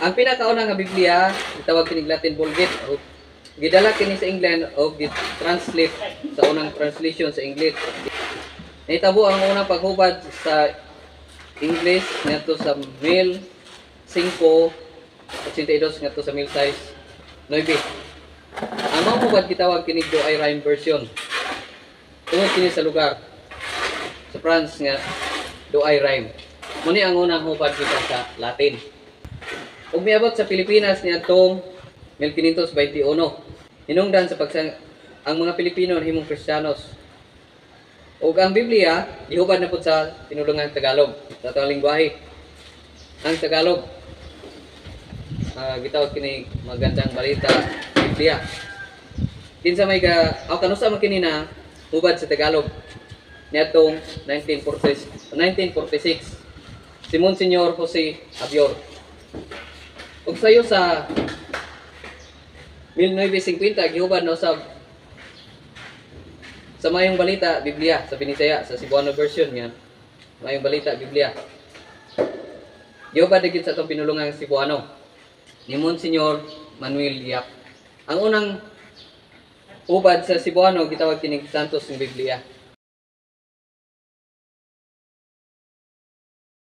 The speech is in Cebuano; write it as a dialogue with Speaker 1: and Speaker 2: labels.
Speaker 1: Ang pinakauna nga Biblia gitawag kinig Latin Vulgate o gidala kini sa England o gi-translate sa unang translation sa English. Nahitabo ang unang paghubad sa English ngadto sa 1582 ngadto sa 1609. Ang mga hubad gitawag kinig Douay Rhyme version. Tungod kini sa lugar sa France nga Douay Rhyme. Muni ang unang hubad gikan sa Latin. Ug miabot sa Pilipinas niadtong 1521. Hinungdan sa pagsang ang mga Pilipino nahimong Kristiyanos. Ug ang Biblia gihubad na pud sa pinulungang Tagalog, sa atong lingwahe. Ang Tagalog, gitawag kini Magandang Balita Biblia. Kinsa may ga aw kanusa man kini na hubad sa Tagalog niadtong 1946, 1946 si Monsignor Jose Abior. Ug sayo sa 1950 gihubad no sa Mayong Balita Biblia sa Binisaya, sa Cebuano version nga Mayong Balita Biblia. Gihubad gyud sa atong pinulungang Cebuano ni Monsignor Manuel Yap. Ang unang hubad sa Cebuano gitawag kining Santos ng Biblia.